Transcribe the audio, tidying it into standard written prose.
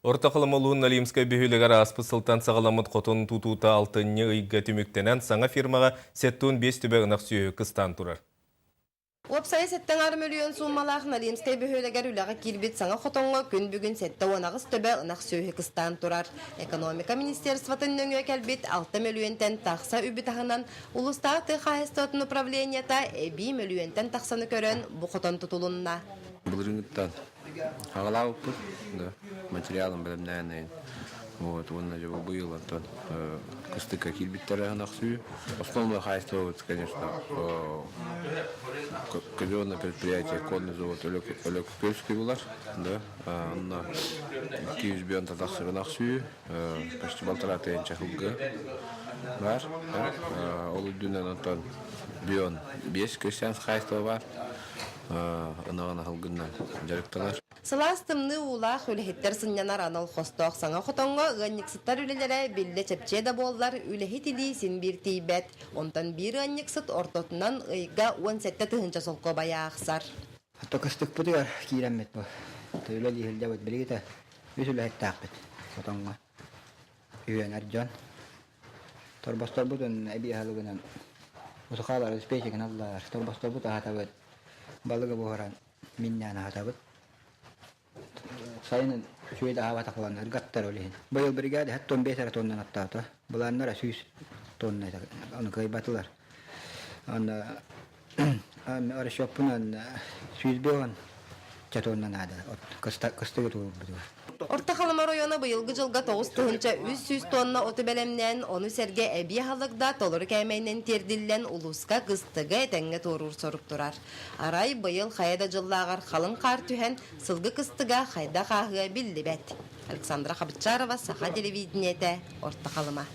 Орто Халыма улууһун Налимскай бөһүөлэгэр ааспыт сылтан саҕаламмыт хотон тутуута алтынньы ыйга түмүктэнэн, саҥа фирмаҕа 75 төбө ынах сүөһү кыстаан турар. Уопсайа 7,5 мөлүйүөн сууммалаах Налимскай бөһүөлэгэр үлэҕэ киирбит саҥа хотоҥҥо күн бүгүн 78 төбө ынах сүөһү кыстаан турар. Экономика министерствотын нөҥүө кэлбит 6 мөлүйүөнтэн тахса үбү таһынан улуустааҕы тыа хаһаайыстыбатын управлениета эбии мөлүйүөнтэн тахсаны көрөн бу хотон тутулунна. Былырыыҥҥыттан Аҕалаабыппыт да материалын бэлэмнээн вот уонна дьэ быйыл онтон кыстыкка киирбиттэрэ ынах-сүөһү. Основное хаһаайыстыбабыт, конечно, казенное предприятие конный завод Өлөккөлский булар, да, онно 200 тахсар ынах-сүөһү, почти полтора тысяча сылгы бар, ол үрдүнэн онтон бион 5 крестьянское хаһаайыстыба бар. ынаҕын аһылгыннан дьарыктанар. Сылаас тымныы уулаах үлэһиттэр сынньанар анал хостоох саҥа хотоҥҥо ыанньыксыттар үлэлэрэ биллэ чэпчиэ да буоллар, үлэһит илии син биир тиийбэт. Онтон биир ыанньыксыт ортотунан ыйга 17 тыһыынча солкуобайы аахсар. Хата кыстыкпытыгар киирэммит бу. Үлэлии сылдьабыт билигитэ үс үлэһиттээхпит хотоҥҥо. Үөнэр дьон. Торбосторбутун эбии аһылыгынан усухаалары специгин аллар, торбосторбут аһатабыт, балыгы буһаран миннээн аһатабыт. Сайынын үчүгэй да аһаабатах буолан ыргаттар ол иһин. Быйыл бригада 75 эрэ тоннан аттаата. Былааннара 100 тонна ону кыайбатылар. Аны расчеппунан 150 тонна наада. Кыстыгы туруорбутугар. Орто Халыма оройуона быйылгы дьылга 9300 тонна оту бэлэмнээн, ону сэргэ эбии аһылык да толору кээмэйинэн тиэрдиллэн улууска кыстыгы этэҥҥэ туоруур сорук турар. Арай быйыл хайа да дьыллааҕар халыҥ хаар түһэн, сылгы кыстыга хайдах ааһыа биллибэт. Александра Хабычарова, Саха телевидениетэ, Орто Халыма.